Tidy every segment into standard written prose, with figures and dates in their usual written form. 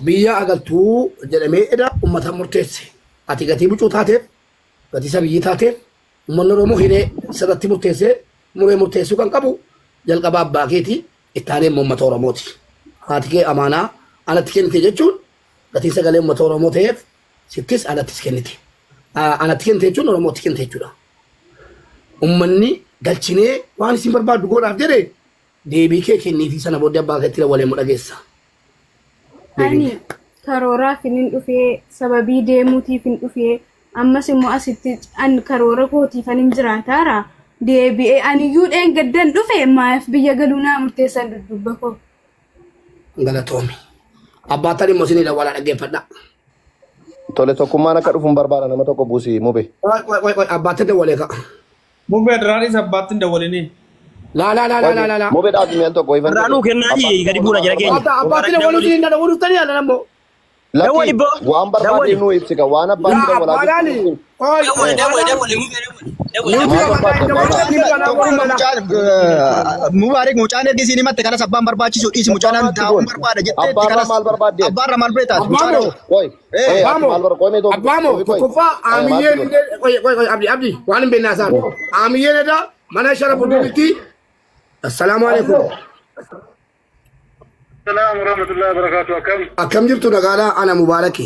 Biyya agaltuu jedhamee eda ummata murteesse. Ati gatii bucuu taateef, gatii sabiyyii taateef, ummanni Oromoo hiree sirratti murteessee muree murteessuu kan qabu jalqaba abbaa keeti itti aanee immoo ummata Oromooti. Haati kee amaanaa anatti kennite jechuun gatii sagalee ummata Oromoo ta'eef sittis anattis kennite. Anatti kennite jechuun Oromootti kennite jechuudha. Ummanni galchinee waan isin barbaaddu godhaaf jedhe deebii kee kenniifii sana booddee abbaa keetti dawwalee dhageessa. Ani karooraaf hin dhufee sababii deemuutiif hin dhufee ammas immoo asitti an karoora kootiif an hin jiraataara deebi'ee aniyyuu dheengaddan dhufe maaf biyya galuu naa murteessan dudduubba koo. Galatoomi. Abbaattan immoo isinii dawwalaa dhaggeeffadha. Tole tokkummaan akka dhufu hin barbaada nama tokko buusi mube. Qoy qoy qoy qoy abbaattan dawwalee ka'a. Mubee duraaniis abbaatti hin dawwalinii. Laa laa laa laa laa laa laa. Mube dhaabi mi'an tokko ifan Irraa nuu kennaa ji gadi buuna jara keenya. Abbaatti dawwaluu isin dawwaluu dhuftanii yaalan ammoo. Dawwali Lakki boo. waan barbaadde Dawwali. nuu ibsika waan abbaan Laa dawwalaa abbaadhaani. jirtu Qoy Dawwali dawwali abbaadhaan. dawwali mubee dawwali. Dawwali Nuti maal dawwali. barbaadde abbaa dawwalaa Tokkummaa mucaan Mubaarik mucaan ergi siin himatte kanas abbaan barbaachisu dhiisi mucaan Abbaa maatti taa'uun goon barbaada jetteetti abbaarraa kanas maal barbaadde abbaarra maal beektaati Abbaa mucaan moo? hoo. Qoy Eh, eh ati Abbaa moo? maal bar qoy mee tokko Abbaa moo? qoy qoy Tokkoffaa eh maatti aamiyyeen goon illee qoy qoy qoy abdi abdi waan hin beekne haasaan. Aamiyyeen edaa mana shara budduutti. Assalaamu alaikum. Salaam warahmatullahi wabarakatuh. Akkam? Akkam jirtu nagaadhaa ana Mubaaraki.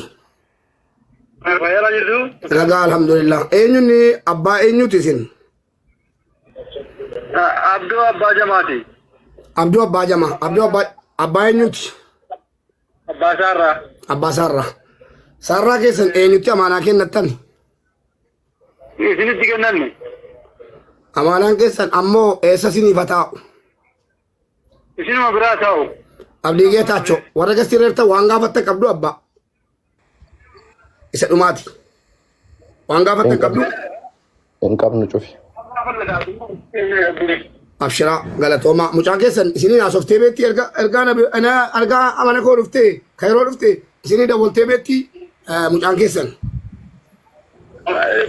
Fayyaa jirtu? Nagaa alhamdulillah. Eenyuun abbaa eenyuti isin? Abduu Abbaa Jamaati. Abduu Abbaa Jamaa. Abduu Abbaa abbaa eenyuti? Abbaa Saarraa. Abbaa Saarraa. Saarraa keessan eenyutti amaanaa kennattan? Isinitti kennanne. Amaanaan keessan ammoo eessa isiniif haa taa'u? Isinuma biraa taa'u. Abdii Geetaachoo warra gastii reertan waan gaafattan qabdu abbaa. Isa dhumaati. Waan gaafattan qabdu Hin qabnu cufi. Abshiraa galatoomaa mucaan keessan isiniin haasoftee beetti erga ergaa ergaa amana koo dhuftee ka yeroo dhufte isinii dawwaltee beetti mucaan keessan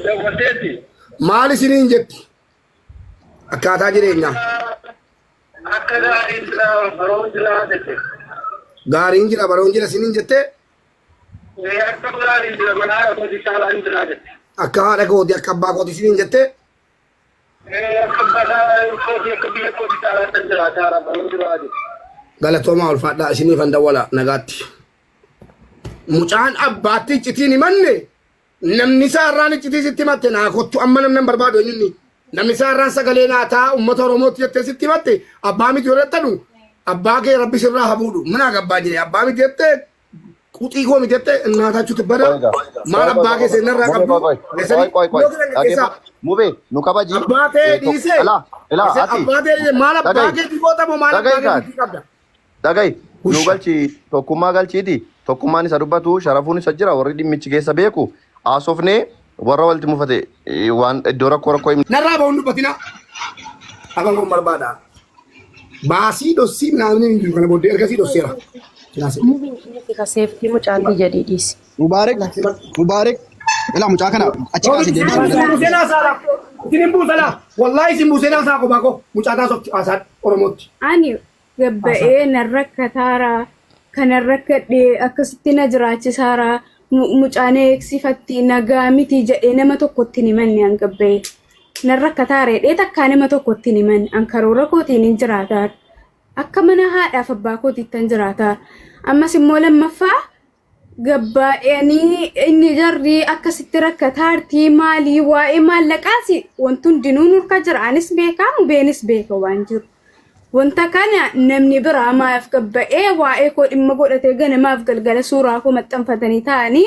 Dawwalteetti. maal isiniin jetti akkaataa jireenyaa Akka gaariin jira baroon jira jette. Gaariin jira baroon jira isiniin jettee Akka gaariin jira mana haadha kootii caalaan jira jette. Akka haadha kooti akka abbaa kooti isiniin jettee Akka abbaa kootii akka biyya kootii caalaan kan jira caalaa baroon jira jette. Galatoomaa ulfaadhaa isiniifan dawwala nagaatti. Mucaan abbaatti iccitiin himanne Namni isaa irraan iccitii sitti himatte naa kottu amma namni hin barbaadu eenyunni. Namni isaa irraan sagalee naa ta'a uummata Oromootti jettee sitti himatte abbaa miti yoo jettanu abbaa kee rabbi sirraa haa fuudhu. Minaa gabbaa jedhe abbaa miti jettee quxii koo miti jettee innaataa bada Qoy egaa. maal Qoy qoy abbaa qoy kee qoy. seenarraa Mubee qabdu. qoy qoy. Qoy qoy qoy. Yoo kiran gaggeessaa Dhaggeeffadhu. Mubee nu kabaji. abbaa kee Eh, dhiisee Ilaa ilaa ati abbaa kee dhiisee maal abbaa dhagahi kee goota moo maal abbaa dhagahi kee kaan. miti qabda. Dhagahi nu Husha. galchi tokkummaa galchiiti tokkummaan isa dubbatu sharafuun isa jira warri dhimmichi keessa beeku haasofnee warra walitti mufate waan iddoo rakkoo rakkoo himne. Narraa ba'uun dubbatina. Afaan kun barbaada. Baasii dhossii naamni hin jiru kana booddee ergasii dhosseera. Silaasee. Mubiin dhiisi ka seeftii mucaatti jedhii dhiisi. Mubaarik Mubaarik ilaa mucaa kana achi kaasii deebisi Isin manatti. buuseenaa saala. Isin hin buusanaa. Wallaahi isin buuseenaa saa kophaa koo mucaa taasofti haasaan Oromootti. Ani gabba'ee nan rakkataara kanan rakkadhe akkasitti na jiraachisaara mucaan eegsifatti nagaa miti jedhee nama tokkotti hin himanne an gabba'ee nan rakkataara jedhee takkaa nama tokkotti hin himanne an karoora kootiin hin jiraataara akka mana haadhaaf abbaa kootiittan jiraataara ammas immoo lammaffaa Gabbaa'anii inni jarri akkasitti rakkataartii maalii waa'ee maallaqaas wanti hundinuu nurka jira anis beekaa mubeenis beeka waan jiru. Wanta kana namni biraa maaf gabba'ee waa'ee koo dhimma godhatee ganamaaf galgala suuraa koo maxxanfatanii taa'anii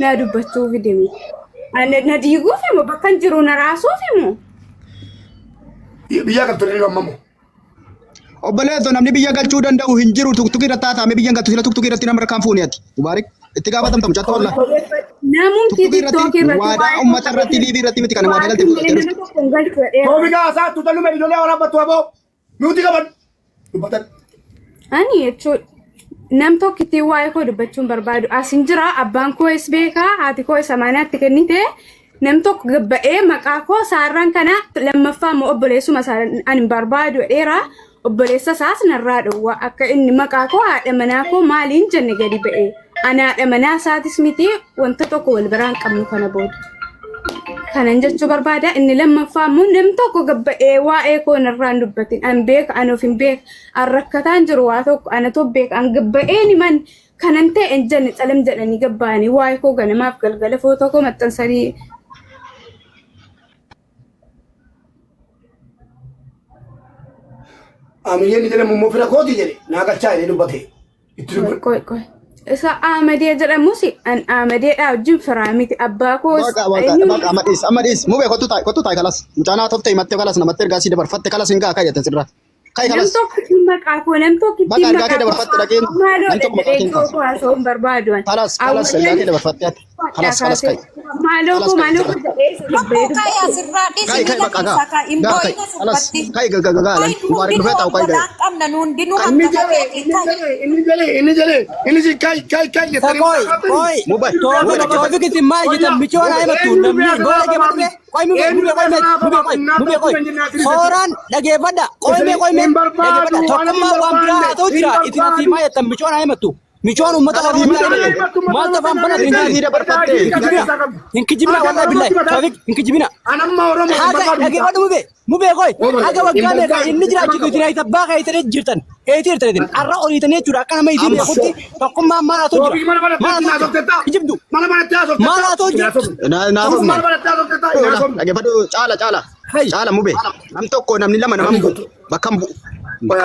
naa dubbachuu fidimi. Na diiguuf moo bakka hin jiru na raasuuf moo? Biyya galtoonni ammamoo. Obboleesso namni biyya galchuu danda'u hin jiru tuktukii irratti haasa'ame biyya hin galchu sila tuktukii irratti nama harkaan fuuni ati. Mubaarik itti gaafatamta mucaatti wallah. Namumti Tuktukii irratti tiktookii irratti waadaa waa'ee uummata irratti liivii irratti miti kan waadaa galte fudhattee nama dhufte. tokko hin galchu jedheera. Toobikaa haasaa tutallu ijoollee waraabbattu aboo. Nuti qaban. Dubbatan. Ani jechuun nam tokkittiin waa'ee koo dubbachuu hin barbaadu. As hin jira abbaan koo es beekaa haati koo isa manaatti kennite nam tokko gabba'ee maqaa koo saarraan kana lammaffaa immoo obboleessuma isaa ani hin barbaadu jedheera. Obboleessa isaas narraa dhowwa akka inni maqaa koo haadha manaa koo maaliin jenne gadi ba'ee. Anaadha manaa isaatis miti wanta tokko wal biraan qabnu kana booda. Kanan jechuu barbaada. Inni lammaffaa immoo namni tokko gabba'ee waa'ee koo narraa hin dubbatin. An beeka, an of hin beeka. An rakkataan jiru waa tokko anatu beeka. An gabba'ee ni man kanan ta'e hin jenne calam jedhanii gabba'anii waa'ee koo ganamaaf galgala footoo koo maxxansanii Amiyyeen ni jedhamu immoo fira kooti jedhe naa galchaa jedhee dubbate. Itti dubbate. Qoy qoy. Isa Ahmadee jedhamus an Ahmadeedhaa wajjin firaa miti abbaa koos Baqa baqa eenyuun baqa amma dhiis amma dhiis mubee kottu taa'i kottu taa'i kalas mucaan haa tofte himattee kalas namatti ergaa sii dabarfatte kalas hin ga'a kai jette sirraa kai nam kalas tokko ittiin maqaa koo nam tokko baqa ittiin ergaa kee maqaa koo dabarfatte dhaqeen nam maaloodha tokko maqaa jedhee kee hin koo kaasu koo haasa'uu hin barbaadu an. kalas kalas ergaa Awwalan kee dabarfatte ati fadhaa kalas kalas kaasee kai maaloo kalas koo kai maaloo koo sirraa jedhee isa Lubbuu gabba'ee kai dubbate. asirraa dhiisi kai kai miila baqa gaa keessaa kaa hin gaa kai boo'ina kalas subbatti. kai ga ga ga Kai lan nu mubaarak hundinuu dhufee taa'u kai gaa obbolaan qabna nu hundinuu kai Inni hangafa jedhe keeti inni kai. jedhe inni jedhe inni jedhe inni si kai kai kai jettanii Qoy, maqaa qoy. mubay Toofik, mubay dhaggeeffadhu toofik isin maal jettan michoon haa himattu Eenyu namni biyya gola sanaa dhaggeeffadhu babaabni? mee qoy mubee Eenyu mubee biyya qoy mee sanaa mubee qoy babaabni? Naaf mubee qoy ta'uu hin jennaan jechuudha. sooraan dhageeffadha qoy mee Isin qoy mee hin barbaadu, dhageeffadha ana hin tokkummaa waan biraa barbaanne, haa ta'u hin jira isin asii barbaadu. maal jettan michoon haa himattu michoon uummata kalas Oromoo himatte haa himattu maaltu afaan banatu hin ergaa jiru sii dabarfatte hin kijibina hin kijibina wallahi billahi toofik hin kijibina Anamma Oromoo hin haga barbaadu. dhageeffadhu mubee mubee qoy haga waggaa meeqa inni jiraachisu isin ayita abbaa keessanii jirtan eetii jirtan isin arra oliitanii jechuudha akka nama isii amma beekutti tokkummaan maal haa ta'u Toofik jira mana maal manatti haa ta'u jira haasofteetta. kijibdu Mana manatti haasofteetta. maal haa ta'u Hin jira haasofne. naaf Toofik hubne mana manatti haasofteetta. Hin haasofne. dhaggeeffadhu caala caala hay caala mubee nam tokko namni lama nama hin bu'u bakka hin bu'u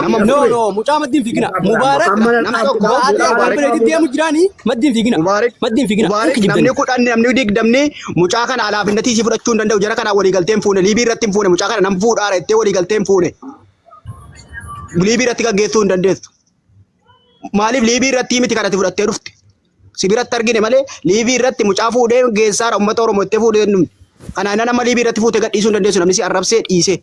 nama no bu'u no mucaa maddiin fiigina mubaarak nam tokko ba'aatee mucaa afaan mubaarak bireetti deemu jiraanii maddiin fiigina Mubaarak maddiin fiigina hin Mubaarak kijibdani namni kudhan namni digdamni mucaa kana alaafinnatii isii fudhachuu hin danda'u jara kanaa walii galtee hin fuune liibii irratti hin fuune mucaa kana nam fuudhaara jettee walii galtee hin fuune liibii irratti gaggeessuu hin dandeessu maaliif liibii irratti miti kanatti fudhattee dhufte si biratti argine malee liibii irratti mucaa fuudhee geessaara uummata Oromoo itti fuudhee hin dhumne kanaan nama liibii irratti fuute gadhiisuu hin dandeessu namni si arrabsee dhiisee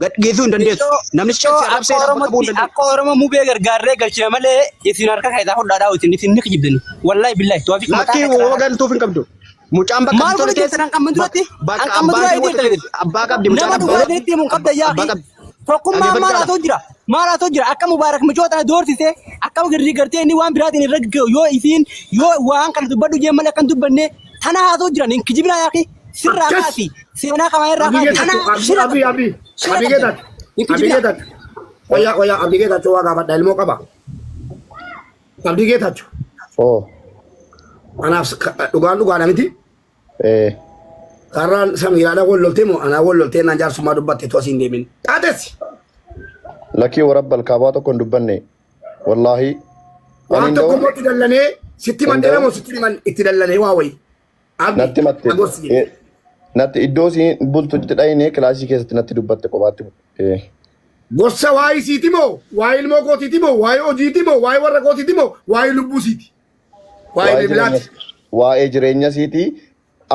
gadhiisuu hin dandeessu namni si Michoo akka arrabsee bakka bu'uu hin Oromootti danda'u. akka Oromoo mubee gargaarree galchina malee isin harka keessaa fudhaadhaa isin isin ni kijibdani wallahi billahi toofik mataa Lakkii keessaa woo galtuuf hin qabdu. Mucaan bakka maal itti tole godhu keessa jettan hanqamma duratti bakka hanqamma abbaa duraa ishee itti wata jirtan abbaa qabdi mucaan nama abbaa dhugaa isinitti himuun qabda abbaa yaaqii qabdi. tokkummaa Dhaggeeffadhu maal haa caala. ta'u jira maal haa ta'u jira akka mubaarak michoo tana doorsise akka garri gartee inni waan biraatiin irra ga'u yoo isiin yoo waan kana dubbadhu jee malee akkan dubbanne tana haa ta'u jiran hin kijibinaa yaaqii sirraa Akkas. kaasi seenaa kamaa irraa Abdii kaasi tana Geetaachoo, shira Abdii, qabdan Abdii, shira Abdii qabdan Geetaachoo, hin Abdii kijibinaa. Geetaachoo. Qoyyaa, qoyyaa, Abdii Geetaachoo waa gaafadha, ilmoo qaba. Abdii Geetaachoo. Oh, Anaaf dhugaan dhugaadha miti. eh. Karraan samiiraadhaan wal loltee moo anaa wal loltee naan jaarsummaa dubbatte tu asiin deemin. Xaaxessi. Lakkii warra alkaabaa tokko hin dubbanne. Wallaahi. Ani Waan hin tokko da'u. immoo itti dallanee sitti Hin mandheera da'u. moo sitti himan itti dallanee waa wayi. Abdi Natti matte. agorsi jedhe. Natti iddoo isiin bultutti dhayine kilaasii keessatti natti dubbatte kophaatti. Eh. Gorsa waa'ee isiiti moo waa'ee ilmoo kootiiti moo waa'ee hojiiti moo waa'ee warra kootiiti moo waa'ee lubbuu isiiti. Waa'ee Waa'ee jireenya bilbilaati. waa'ee jireenya isiiti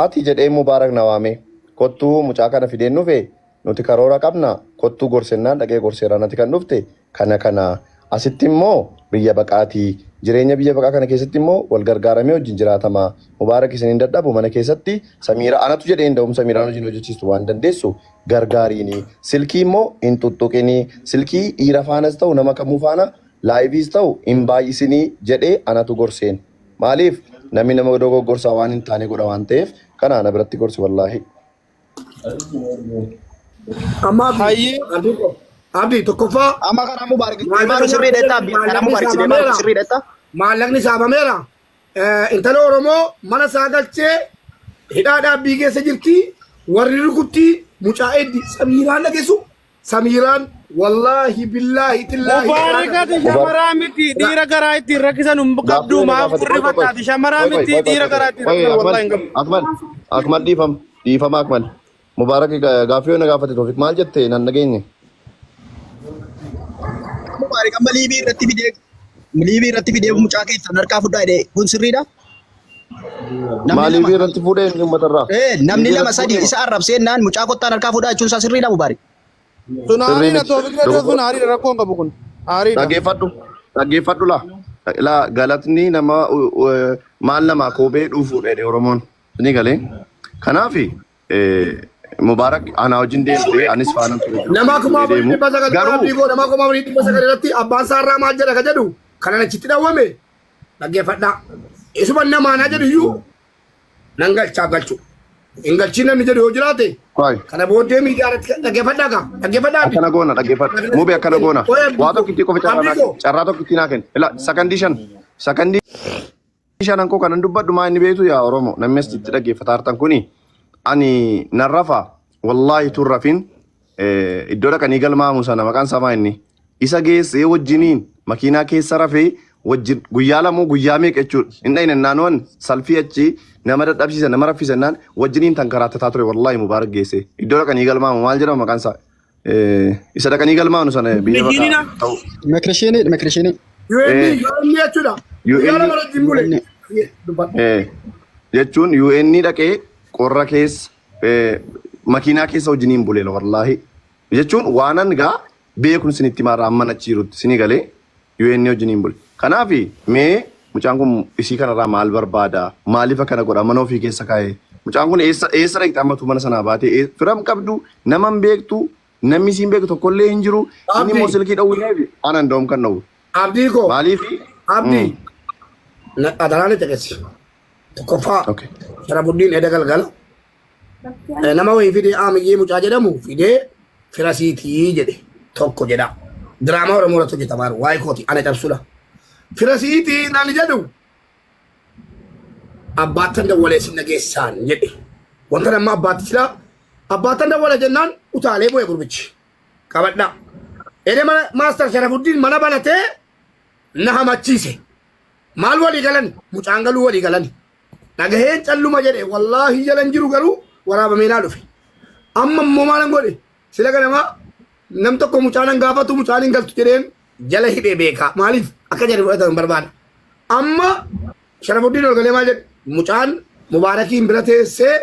ati jedhee Mubaarak na waame. Kottuu mucaa kana fideen dhufe nuti karoora qabna kottuu gorsennaan dhaqee gorseera nati kan dhufte kana kana asitti immoo biyya baqaati jireenya biyya baqaa kana keessatti immoo wal gargaaramee wajjin jiraatama Mubaarak isin hin dadhabu mana keessatti Samiira anatu jedhee hin da'um Samiiraan wajjin hojjechiistu waan dandeessu gargaariini silkii immoo hin tuttuqini silkii dhiira faanas ta'u nama kamuu faana laayiviis ta'u hin baay'isinii jedhee anatu gorseen. Maaliif namni nama dogoggorsaa waan hin taane godha waan ta'eef kana ana biratti gorsi wallaahi. Amma Abdi, Hayyee. Abdi, Abdi tokkoffaa Amma karaa Mubaarak deemaa maallaqni jiru sirrii dha Abdi. Karaa maallaqni Mubaarak si deemaa jiru saamameera. sirrii dha. Maallaqni saamameera. Intala Oromoo mana isaa galchee hidhaa dhaabbii keessa jirti. Warri rukutti mucaa eddi Samiiraan dhageessu. Samiiraan wallaahi billaahi tillaahi. Mubaarakati shamaraa miti dhiira garaa ittiin rakkisan hin Gaaffii qabdu na maaf gaafate. gurri Qoy qoy qoy. fakkaati shamaraa Qoy qoy miti qoy qoy dhiira qoy. garaa ittiin Qoy rakkisan Akmal wallahi hin qabdu. Akmal Akmal dhiifama dhiifama Akmal. Mubaarak gaaffii na gaafate Toofiq maal jette nan dhageenye. Mubaarak amma liibii irratti fidee liibii irratti fidee mucaa keessan harkaa fudhaa jedhee kun sirriidha? Namni Maaliif lama irratti fuudhee inni uummata irraa? namni Liibii lama irratti sadii fuudhee isa arrabsee naan mucaa kottaan harkaa fudhaa jechuun isaa sirriidha Mubaarak? Sun Sirrii aariidha miti. Toofiq Radoo sun Dogoggora. aariidha rakkoo hin qabu kun aariidha. Dhaggeeffadhu. Dhaggeeffadhu laa. Laa galatni nama maal namaa koobee dhufuudha jedhe Oromoon. Ni galee. Kanaaf Mubaarak anaa wajjin deemtee anis faana ture jiru. Nama kuma afurii Deemu. dhibba sagal Garuu abdii koo nama 4900 irratti abbaan saarraa maal jedha ka jedhu kanan achitti dhawwame Dhaggeeffadhaa. Isuma namaanaa jedhu iyyuu nan galchaa galchu. Hin galchiin namni jedhu yoo jiraate Qoy. kana booddee miidiyaa irratti dhaggeeffadhaa gaa. Dhaggeeffadhaa abdi. Akkana goona dhaggeeffadhu. Mube akkana goona. Qoy abdi Waa koo. tokkittii qofa carraa Abdi naa koo. kenni. Carraa tokkittii naa kenni. Ila sakandii shan. Sakandii shanan koo kanan dubbadhu maa inni beektu yaa Oromoo. Namni asitti dhaggeeffataa jirtan kuni ani nan rafa wallaahi tun rafin iddoo dhaqanii galmaa'amu sana maqaan isaa maa inni isa geessee wajjiniin makiinaa keessa rafee wajjin guyyaa lamoo guyyaa meeqa jechuudha hin dhayne naannoon salfii achi nama dadhabsiisa nama raffisa naan wajjiniin tan karaatataa ture wallaahi mubaarak geessee iddoo dhaqanii galmaa'amu maal jedhama maqaan isaa isa dhaqanii galmaa'anu sana biyya Mijiinina. bakka ta'u Mekrishinii mekrishinii. UN UN jechuudha. Guyyaa UN lama wajjin bule. Dubbadhu. Jechuun UN dhaqee qorra keessa makiinaa keessa wajjiniin buleera wallaahi. Jechuun waanan gaa beekun isinitti himaarra amma achi jirutti isinii galee UN wajjiniin bule. Kanaaf mee mucaan kun isii kanarraa maal barbaada? Maaliif akkana godha? Mana ofii keessa kaa'ee. Mucaan kun eessa eessa dhaqxe ammatu mana sanaa baatee firam qabdu nama hin beektu namni isiin beeku tokkollee hin jiru. Inni immoo Abdii. silkii dhowwineef ana nda'um kan dhowwu. Abdii koo. Maaliif? Abdii. Adaraan itti qeessi. Tokkoffaa Okay. Sharafuddiin eda galgala. Nama wayii fidee Aamiyyee mucaa jedhamu fidee firasiitii jedhe tokko jedha. Diraamaa Oromoo irratti hojjetamaa jiru. Waa'ee kooti ana cabsuudha. Firasiitii naan jedhu abbaattan dawwalee sin dhageessaan jedhe. Wanta nama abbaatti silaa abbaattan dawwala jennaan utaalee bu'e gurbichi. Qabadhaa. Ede mana maastar Sharafuddiin mana banatee na hamachiise. Maal walii galan? Mucaan galuu walii galan. Dhagaheen calluma jedhe wallaahi jalan jiru garuu waraabamee naa dhufe. Amma immoo maalan godhe? Sila ganama nam tokko mucaan hin gaafatu mucaan hin galtu jedheen jala hidhee beeka. Maaliif akka jedhe fudhatan hin barbaada. Amma Sharafuddiin ol galee maal jedhe? Mucaan Mubaarakiin bira teessee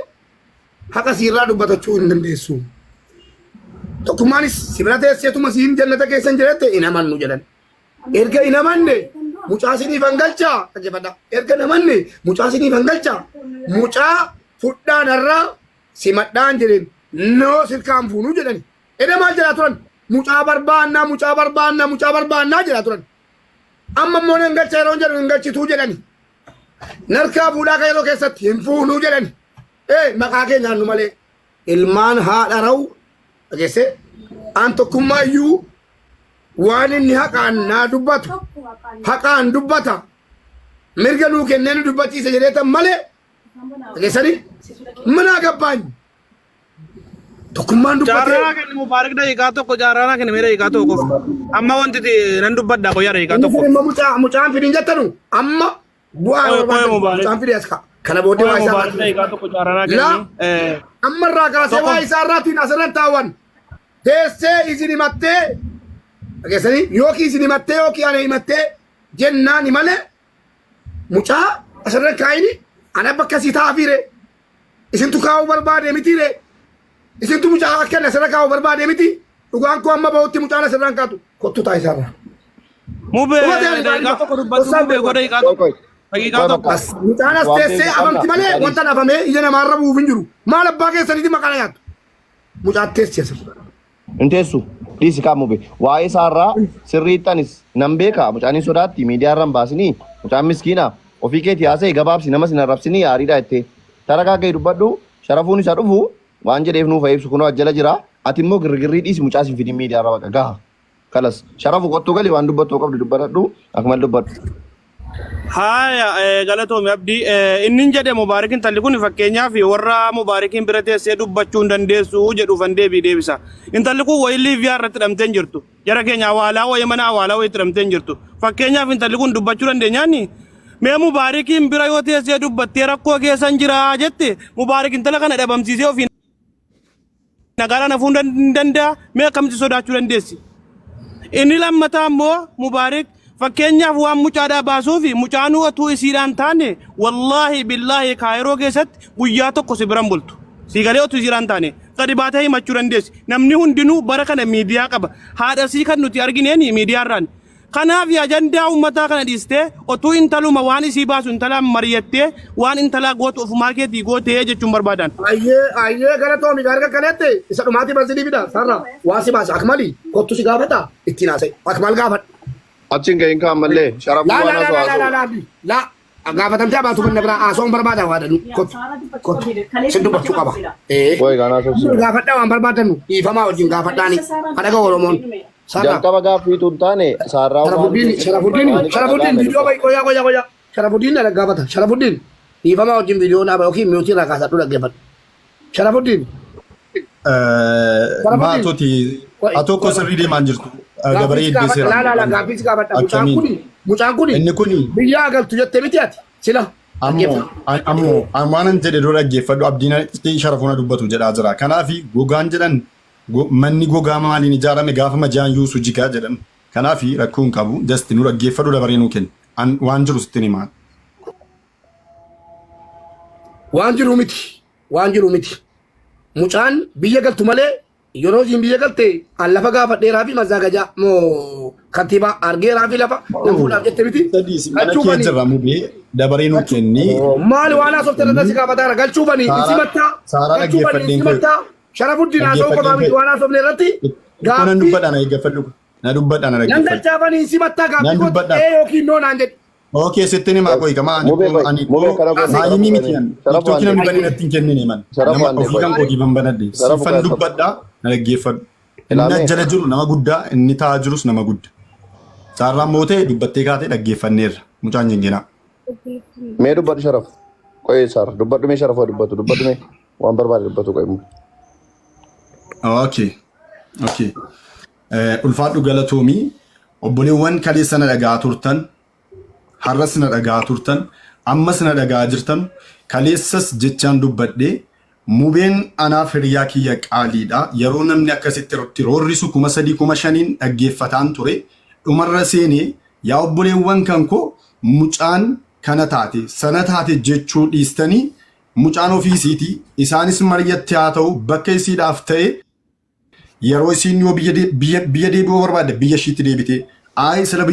haqa siirraa dubbatachuu hin dandeessu. Tokkummaanis si bira teesseetuma siin jannata keessa hin jirette hin amannu jedhan. Erga hin amanne mucaa siniif hangalchaa dhaggeeffadhaa. Erga hin amanne mucaa siniif hangalchaa mucaa fudhaan har'aa simadhaan jedheen noo sirkaan fuunuu jedhani. Eda maal jedhaa turan? Mucaa barbaannaa mucaa barbaannaa mucaa barbaannaa jedhaa turan. Amma immoo nan galcha yeroo jedhu hin galchituu jedhani. Narkaa fuudhaa kan yeroo keessatti hin fuunuu jedhani. Ee maqaa kee nyaannu malee ilmaan haadha rawu dhageessee aan tokkummaa iyyuu waan inni haqaan naa dubbatu haqaan dubbata mirga nuu kennee nu dubbachiisa jedheetan malee dhageessanii mana gabbaany tokkummaan dubbatee Jaarraa kenni Mubaarak daqiiqaa tokko jaarraa kenni mee daqiiqaa tokko qofa. Amma wanti nan dubbadha qoyaa daqiiqaa inni tokko. kun immoo mucaa mucaan fidin jettanu amma bu'aa Qoye qoye barbaadan Mubaarak. mucaan fidee as ka'a kana booddee Qoye waa isaa Mubaarak irratti daqiiqaa tokko jaarraa laa kenni. amma irraa kaasee Tokko waa isaa irraatiin asirran taawwan teessee isin himattee dhageessanii yookiin isin himattee yookiin ana himattee jennaani malee mucaa asirra kaayini ana bakka sii taa'afiire isintu kaa'uu barbaade mitiire isintu mucaa akka inni asirra kaa'uu barbaade miti dhugaan koo amma bahutti mucaan asirra hin kaatu kottu ta'a isaarra. Mube Dhuma ta'e ani daqiiqaa baay'ee tokko dubbadhu gorsaan mube beeku. godha daqiiqaa Qoy tokko. qoy. Daqiiqaa Qoy tokko. bakka. As mucaan as Waan teessee beeku qabna. afamti malee Mucaanis. wanta afamee ija namaarra bu'uuf hin jiru. Maal abbaa keessaniiti maqaa na nyaattu. Mucaa teessi asirra. Hin teessu. Dhiisi kaa mube. Waa'ee isaarraa sirriitti anis nan beeka. Mucaan hin sodaatti. Miidiyaa irra hin baasinii. Mucaan miskiina. Ofii keetii haasa'e gabaabsi namas hin arrabsinii aariidha jettee. Taragaa ga'e dubbadhu. Sharafuun isa dhufu waan jedheef nuuf haa ibsu kunoo ajjala jira. Ati immoo girrigirrii dhiisi mucaa sin fidin miidiyaa irra baqa gaha. Kalas. Sharafu kottuu gali waan dubbattu qabdu dubbadhu. Akmal dubbadhu. Haaya galatoomi abdii inni hin jedhe Mubaarik intalli kun fakkeenyaaf warra Mubaarikiin bira teessee dubbachuu hin dandeessu jedhuufan deebii deebisa. Intalli kun wayii Liiviyaa irratti hidhamtee hin jirtu. Jara keenya awaalaa wayii mana awaalaa wayii itti hidhamtee hin jirtu. Fakkeenyaaf intalli kun dubbachuu dandeenyaani mee Mubaarikiin bira yoo teessee dubbattee rakkoo keessan jira jette Mubaarik intala kana dhabamsiisee ofiin nagaadhaan hafuu hin danda'a mee akkamitti sodaachuu dandeessi? Inni lammataa immoo Mubaarik fakkeenyaaf waan mucaadhaa baasuufi mucaanuu otuu isiidhaan taane wallaahi billaahi kaayiroo keessatti guyyaa tokko si biran bultu. Sii galee otuu isiidhaan taane gadi baatee himachuu dandeessi. Namni hundinuu bara kana miidiyaa qaba. Haadha sii kan nuti argineen miidiyaarraan. Kanaaf ajandaa uummataa kana dhiistee otuu intaluma waan isii baasu intalaan mari'attee waan intalaa gootu ofumaa keetii gootee jechuun barbaadan. Ayyee ayyee galatoomi gaarga kanatti isa dhumaatii bansinii fida sarra waa si baasa akmali kottu si gaafata ittiin haasa'e akmal gaafadhu. Achiin gahin kaan mallee sharafuu Laa waan laa laa haasoo laa laa haasoo. laa laa gaafatamtee abaatu kan biraa haasawaan barbaada waa dhanu kottu kottu sin dubbachuu qaba. Ee. Qoy kaan haasofsiisa. Gaafadhaa waan barbaadanu dhiifamaa wajjin gaafadhaani hadhaga Oromoon. Sarara. Jalqaba gaaffiitu hin taane saarraa waan Sharafuddin Sharafuddin waan itti Sharafuddin dhaga'ame viidiyoo dubbata. bayi qoyaa qoyaa qoyaa Sharafuddin na gaafata Sharafuddin dhiifamaa wajjin viidiyoo dhaaba yookiin miyuutii irraa kaasadhu dhaggeeffadhu. Sharafuddin Sharafuddin Maatoti qoy haa tokko sirrii deemaan jirtu gaaffii dabaree si gaafadha laa iddoo laa laa seeraan gaaffii si gaafadha mucaan akkamiin kuni mucaan kuni inni kuni biyyaa galtu jette miti ati sila ammoo dhaggeeffadhu. ammoo an waanan jedhe dura dhaggeeffadhu abdiin sharafuuna dubbatu jedhaa jira kanaafi gogaan jedhan manni gogaa maaliin ijaarame gaafa majaan yuusu jigaa jedhan kanaafi rakkoo hin qabu just nu dhaggeeffadhu dabaree nuu kenni an waan jiru sittin himaa. Waan jiru miti waan jiru miti mucaan biyya galtu malee yeroo isiin biyya galte an lafa gaafadheeraa fi mazaagajaa moo kantiibaa argeeraa fi lafa nan fuudhaaf jette miti Sadiis mana galchuu kee banii jirra mubee dabaree nuu kenni maali waan haasofte irratti si gaafataara galchuu banii hin Saaraa simattaa Saaraa galchuu banii hin dhaggeeffadheen ka'e simattaa Sharafuddin haasa'uu qofaa dhaggeeffadheen miti ka'e waan haasofne irratti Xiqqoo nan gaaffii dubbadha na eeggafadhu na dubbadha na nan dhaggeeffadhu galchaa banii hin simattaa gaaffii nan kooti dubbadha ee yookiin noo naan jedhi Okay sittin himaa qoy kama ani Mubee koo qoy ani mubee koo kana goone maayimii sharafu miti goone an sharafu tiktookii waan namni ta'e banee natti hin kennine man sharafu nama waan ta'e ofii qoy kan kootii ban banadhe sharafu siifan qoy dubbadha na dhaggeeffadhu inni ilaamee jala jiru nama guddaa inni taa'aa jirus nama guddaa saarraan mootee dubbattee kaatee dhaggeeffanneerra mucaan jengenaa. Mee dubbadhu sharafu qoy saar dubbadhu mee sharafu dubbatu dubbadhu mee waan barbaade dubbatu qoy mubee. Okay. Okay. Ulfaadhu galatoomii obboleewwan kaleessa na dhagaa turtan har'as na dhagaa turtan ammas na dhagaa jirtan kaleessas jechaan dubbadhe mubeen anaaf hiriyaa kiyya qaaliidha yeroo namni akkasitti irratti roorrisu 3000 5000 dhaggeeffataan ture dhumarra seenee yaa obboleewwan kan koo mucaan kana taate sana taate jechuu dhiistanii mucaan ofii isiitii isaanis mari'atti haa ta'u bakka isiidhaaf ta'e yeroo isiin yoo biyya deebi'uu barbaadde biyya ishiitti deebite ayi sila